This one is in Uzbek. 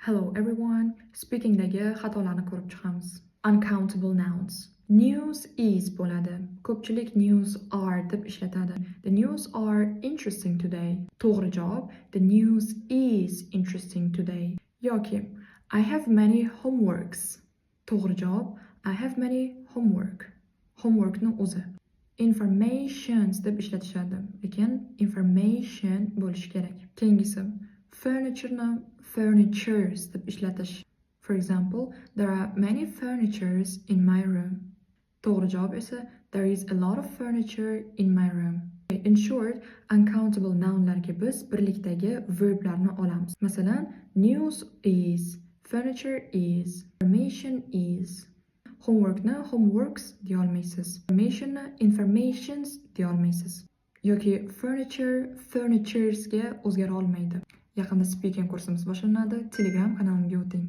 Hello everyone. Speakingdagi xatolarni ko'rib chiqamiz. Uncountable nouns. News is bo'ladi. Ko'pchilik news are deb ishlatadi. The news are interesting today. To'g'ri javob: The news is interesting today. Yoki I have many homeworks. To'g'ri javob: I have many homework. Homeworkni o'zi. Informations deb ishlatishadi, lekin information bo'lishi kerak. Keyingisi, furniture'ni furnitures deb ishlatish. For example, there are many furnitures in my room. To'g'ri javob esa there is a lot of furniture in my room. In short, uncountable nounlarga biz birlikdagi verblarni olamiz. Masalan, news is, furniture is, information is. Homeworkni homeworks deya olmaysiz. Informationni informations deya olmaysiz. Yoki furniture furnituresga o'zgara olmaydi. Yaqinda speaking kursimiz boshlanadi. Telegram kanalimga o'ting.